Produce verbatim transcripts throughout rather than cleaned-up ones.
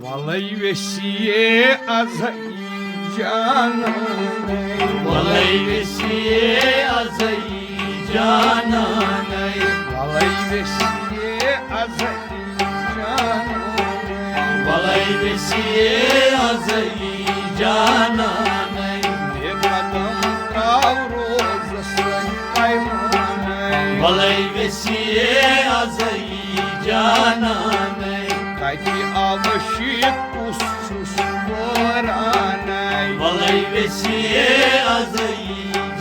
وَلَے ویسیے اَزَے جانانَے۔ وَلَے ویسیے اَزَے جانانَے۔ وَلَے ویسیے اَزَے جانانَے۔ وَلَے ویسیے اَزَے جانانَے۔ بے قدم ترٛاو روزَس سۭتۍ پیمانَے۔ وَلَے ویسیے اَزَے جانانَے۔ کَتہِ آوٕ شیٖت، کُس چھُس پٲرانَے؟ وَلَے ویسیے اَزَے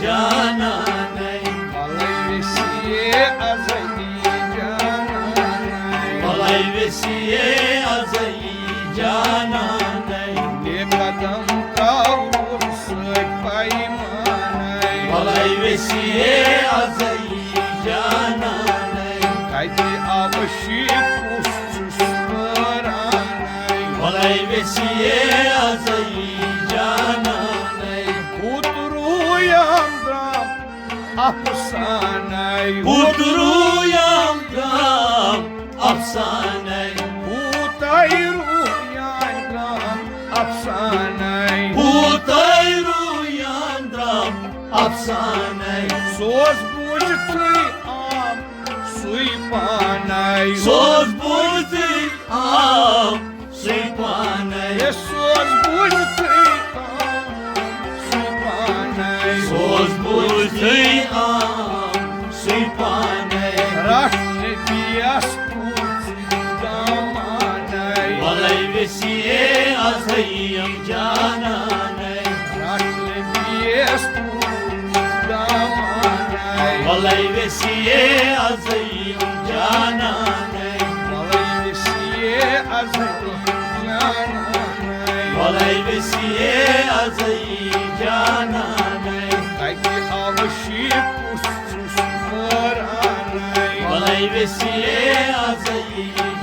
جانانَے۔ وَلَے ویسیے اَزَے جانانَے۔ وَلَے ویسیے اَزَے جانانَے۔ بے قدم ترٛاو روزَس سۭتۍ پیمانَے۔ وَلَے ویسیے اَزَے جانانَے۔ کَتہِ آوٕ شیٖت، کُس چھُس پٲرانَے؟ وَلَے ویسیے اَزَے جانانَے۔ کوٗتروٗیام درٛام اَفسانَے۔ کوٗتروٗیام درٛام اَفسانَے۔ کوٗتاے روٗیام درٛام اَفسانَے۔ کوٗتاے روٗیام درٛام اَفسانَے۔ سُہ اوس بوٗزِتھٕے عام سُے پانَے۔ سُہ اوس بوٗزِتھٕے عام سُے پانَے۔ ہے، سُہ اوس بوٗزِتھٕے عام سُے پانَے۔ سُہ اوس بوٗزِتھٕے عام سُے پانَے۔ رَٹھ نبیَس پوٗژِ دامانَے۔ وَلَے ویسیے اَزَے جانانَے۔ رَٹھ نبیَس پوٗژِ دامانَے۔ وَلَے ویسیے اَزَے جانانَے۔ وَلَے ویسیے اَزَے جانانَے۔ وَلَے ویسیے اَزَے جانانَے۔ کَتہِ آوٕ شیٖت، کُس چھُس پٲرانَے؟ وَلَے ویسیے اَزَے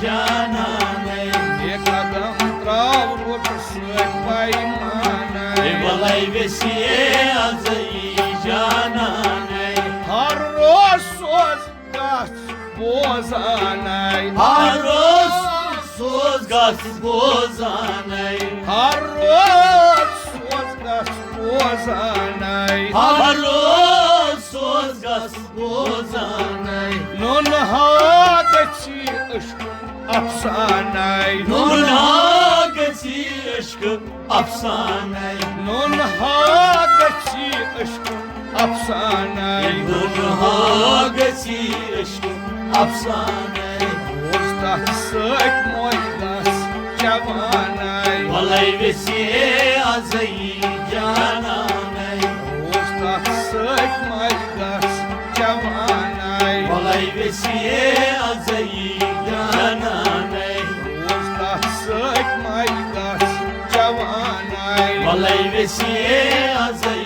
جانانَے۔ بے قدم ترٛاو روزَس سۭتۍ پیمانَے۔ وَلَے ویسیے اَزَے جانانَے۔ ہر روز سوز گژھ بوزانَے۔ ہر روز سوز گژھ بوزانَے۔ ہر روز سوز گژھ بوزانَے۔ ہر روز سوز گژھ بوزانَے۔ نُنہٕ ہا گژھی عشق افسانَے۔ نُنہٕ ہا گژھی عشق افسانَے۔ نُنہٕ ہا گژھی عشق افسانَے۔ نُنہٕ ہا گژھی عشق افسانَے۔ اوس تَتھ سۭتۍ موے گژھ جوانَے۔ وَلَے ویسیے اَزَے جانانَے۔ اوس تَتھ سۭتۍ موے گژھ جوانَے۔ وَلَے ویسیے اَزَے جانانَے۔ اوس تَتھ سۭتۍ موے گژھ جوانَے۔ وَلَے ویسیے اَزَے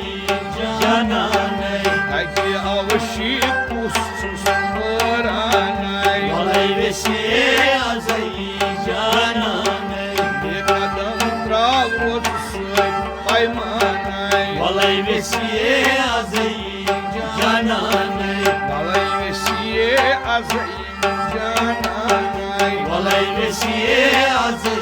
جانانَے۔ کَتہِ آوٕ شیٖت، کُس چھُس پٲرانَے؟ وَلَے ویسیے اَزَے جانانَے۔ بے قدم ترٛاو روزَس سۭتۍ پیمانَے۔ وَلَے ویسیے اَزَے جانانَے۔ وَلَے ویسیے اَزَے جانانَے۔ وَلَے ویسیے اَزَے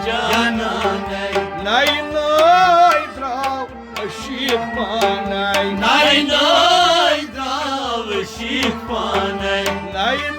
جانانَے۔ نَیہِ نَے درٛاو عشیٖق پانَے۔ نَیہِ نَے درٛاو عشیٖق پانَے۔ نَیہِ نَے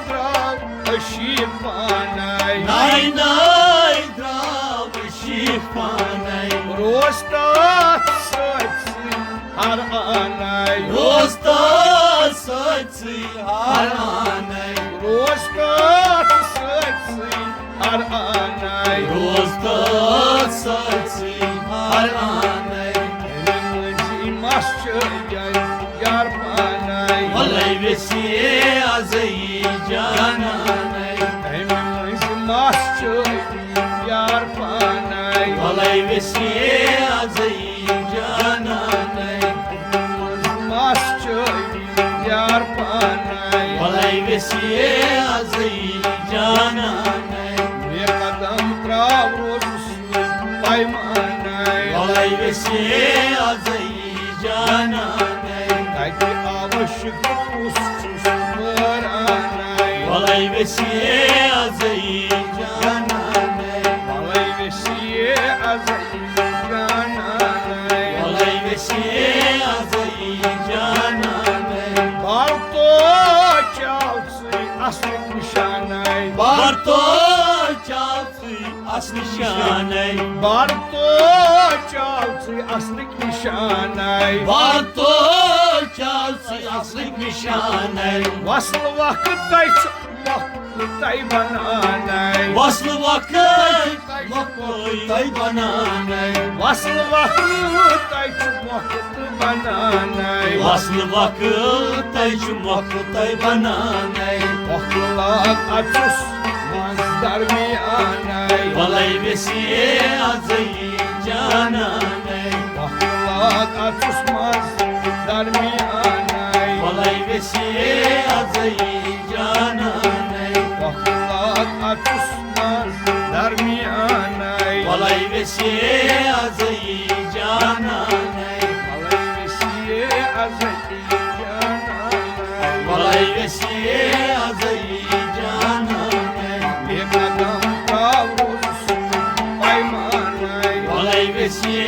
درٛاو عشیٖق پانَے۔ نَیہِ نَے درٛاو عشیٖق پانَے۔ روز تَتھ سۭتۍ سۭتۍ ہر آنَے۔ روز تَتھ سۭتۍ سۭتۍ ہر آنَے۔ روز تَتھ سۭتۍ سۭتۍ ہر آنَے۔ روز تَتھ سۭتۍ سۭتۍ ہر آنَے۔ أمۍ مٔنٛزۍ مَس چھِ یار پانَے۔ وَلَے ویسیے اَزَے جانانَے۔ أمۍ مٔنٛزۍ مَس چھِ یار پانَے۔ وَلَے ویسیے اَزَے جانانَے۔ مَس چھِ یار پانَے۔ وَلَے ویسیے اَزَے جانانَے۔ بے قدم ترٛاو روزَس سۭتۍ پیمانَے۔ وَلَے ویسیے اَزَے جانانَے۔ کَتہِ آوٕ شیٖت، کُس چھُس پٲرانَے؟ وَلَے ویسیے اَزَے جانانَے۔ نشانَے۔ بارتو چاو ژٕے اصلٕکۍ نشانَے۔ بارتو چاو ژٕے اصلٕکۍ نشانَے۔ وصل وقت تۄہہِ چھُ مۄکھ تۄہہِ بنانَے۔ وصل وقت مۄکھ تۄہہِ بنانَے۔ وصل وقت تۄہہِ چھُ مۄکھ بنانَے۔ وصل وقت تۄہہِ چھُ مۄکھ تۄہہِ بنانَے۔ مۄکھ لاگ اَژُس منٛز درمیانَے۔ وَلَے ویسے اَزَے جانانَے۔ مۄکھ لاگ اَژُس منٛز درمیانَے۔ وَلَے ویسے اَزَے جانانَے۔ مۄکھ لاگ اَژُس منٛز درمیانَے۔ وَلَے ویسے اَزَے جانانَے۔ وَلَے ویسے اَزَے جانانَے۔ وَلَے ویسے اَزَے جانانَے۔ بے قدم ترٛاو روزُس پیمانَے۔ وَلَے ویسے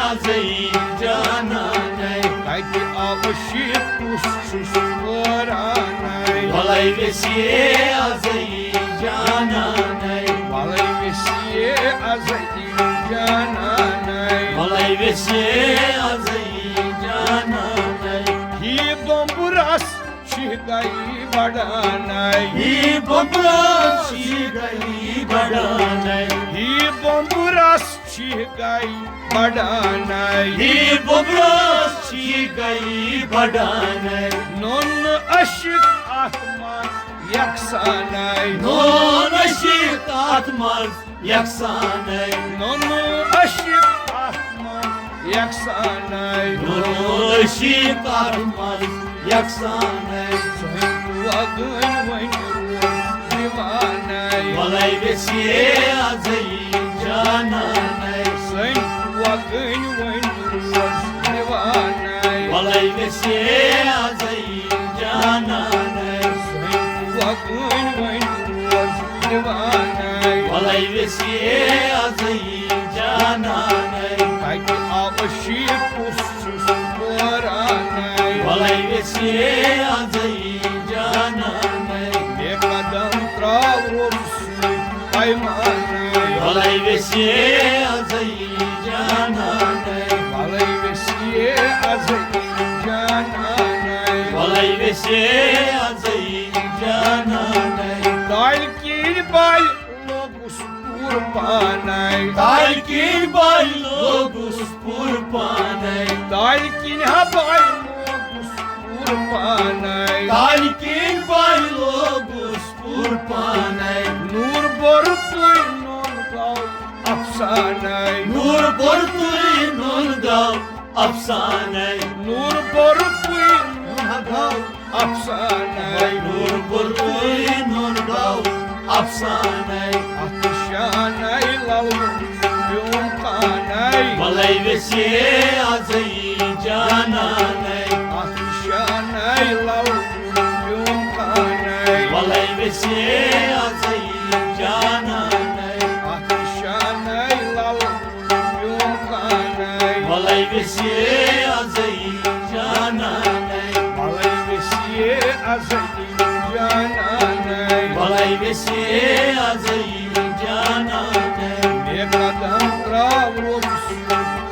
اَزَے جانانَے۔ کَتہِ آو شیٖپ کُس چھُس وٲرانَے۔ وَلَے ویسے اَزَے جانانَے۔ وَلَے ویسے اَزَے جانانَے۔ وَلَے ویسے اَزَے جانانَے۔ ہی بومبُرَس چھِ گٔیی بڑانَے۔ ہی بومبُرَس چھِ گٔیی بڑانَے۔ ہی بومبُرَس چھِ گٔیی بڑانَے۔ ہی بومبُرَس چھِ گٔیی بڑانَے۔ نوٚن عشق اَتھ منٛز یکسانَے۔ نوٚن عشق اَتھ منٛز یکسانَے۔ نوٚن عشق اَتھ منٛز یکسانَے۔ نوٚن عشق اَتھ منٛز یکسانَے۔ سٲنۍ وَگٕنۍ وۄنۍ روز دیوانَے۔ وَلَے ویسے اَزَے جانانَے۔ سٲنۍ وَگٕنۍ وۄنۍ روز دیوانَے۔ وَلَے ویسے اَزَے جانانَے۔ سٲنۍ وَگٕنۍ وۄنۍ روز دیوانَے۔ وَلَے ویسے اَزَے جانانَے۔ کَتہِ آو شیٖپ کُس چھُس وٲرانَے۔ وَلَے ویسے اَزَے جانانَے۔ بے قدم ترٛاو روزُس پیمانَے۔ وَلَے ویسے اَزَے جانانَے۔ وَلَے ویسے اَزَے جانانَے۔ وَلَے ویسے اَزَے جانانَے۔ دالہِ کِنۍ بَلہِ لوگُس پوٗرٕ پانَے۔ دالہِ کِنۍ بَلہِ لوگُس پوٗرٕ پانَے۔ دالہِ کِنۍ ہا بَلہِ لوگُس پوٗرٕ پانَے۔ دالہِ کِنۍ بَلہِ لوگُس پوٗرٕ پانَے۔ نوٗر بوٚرُتُے نوٚن گوٚو اَفسانَے۔ نوٗر بوٚرُتُے نوٚن گوٚو اَفسانَے۔ نوٗر بوٚرُتُے نوٚن گوٚو اَفسانَے۔ نوٗر بوٚرُتُے نوٚن گوٚو اَفسانَے۔ اَتھ شانَے لَلہٕ پیوم کانَے۔ وَلَے ویسے اَزَے جانانَے۔ اَتھ شانَے لَلہٕ پیوم کانَے۔ وَلَے ویسے اَزَے جانانَے۔ اَتھ شانَے لَلہٕ پیوم کانَے۔ وَلَے ویسے اَزَے جانانَے۔ وَلَے ویسے اَزَے جانانَے۔ وَلَے ویسے اَزَے جانانَے۔ بے قدم ترٛاو روزُس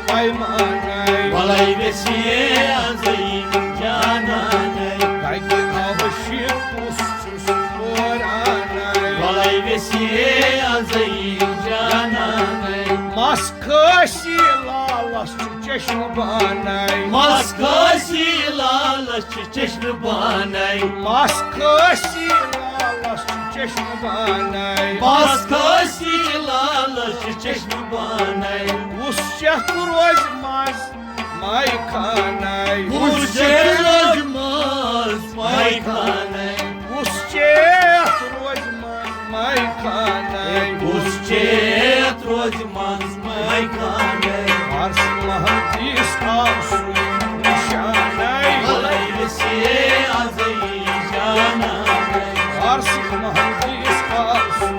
پیمانَے۔ وَلَے ویسے اَزَے جانانَے۔ کَتہِ آو شیٖپ کُس چھُس وٲرانَے۔ وَلَے ویسے اَزَے جانانَے۔ مَس کھٲسی لالَس چھُ چشمہٕ بانَے۔ مَس کھٲسی لالَس چھُ چشمہٕ بانَے۔ مَس کھٲسی لالَس چھُ چشمہٕ بانَے۔ مَس کھٲسی لالَس چھُ چشمہٕ بانَے۔ کُس چٮ۪تھ روزِ منٛز مَے خانَے۔ کُس چٮ۪تھ روزِ منٛز مَے خانَے۔ کُس چٮ۪تھ روزِ منٛز مَے خانَے۔ کُس چٮ۪تھ روزِ منٛز مَے خانَے۔ فارس محمدیس آو سُے نِشانَے۔ وَلَے ویسے اَزَے جانانَے۔ فارس محمدیس آو سُے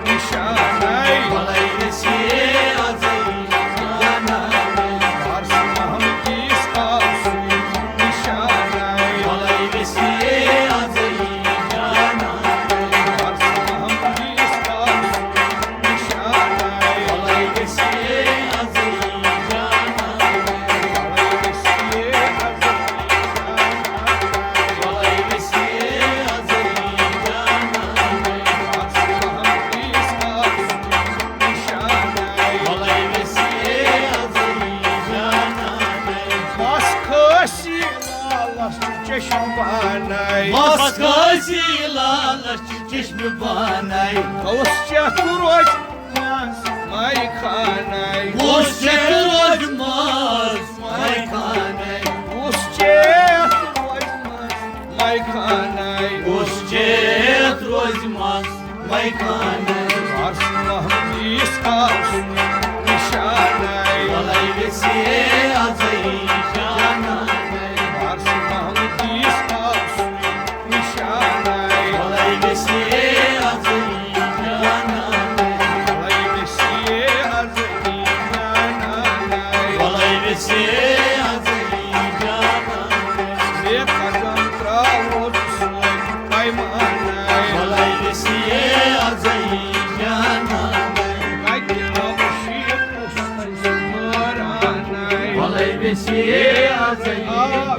نِشانَے۔ وَلَے ویسے اَزَے جانانَے۔ فارس محمدیس آو سُے نِشانَے۔ وَلَے ویسے اَزَے جانانَے۔ فارس محمدیس آو سُے نِشانَے۔ چشمہٕ بانَے۔ کُس چیٚتھ روزِ منٛز مَے خانَے؟ کُس چیٚتھ روزِ منٛز مَے خانَے؟ کُس چیٚتھ روزِ منٛز مَے خانَے؟ کُس چیٚتھ روزِ منٛز مَے خانَے؟ عرش محمدیس آو سُہ نِشانَے۔ وَلَے ویٚژھِ ہے اَزَے جانانَے۔ عرش محمدیس آو سُہ نِشانَے۔ وَلَے ویٚژھِ ہے اَزَے جانانَے۔ وَلَے ویٚژھِ ہے اَزَے جانانَے۔ وَلَے ویٚژھِ ہے اَزَے جانانَے۔ بے قدم ترٛاوو سٲنۍ پیمانَے۔ وَلَے ویٚژھِ ہے اَزَے جانانَے۔ کَتہِ آو شیخ مُصطفیٰ مٲرانَے۔ وَلَے ویٚژھِ ہے اَزَے آ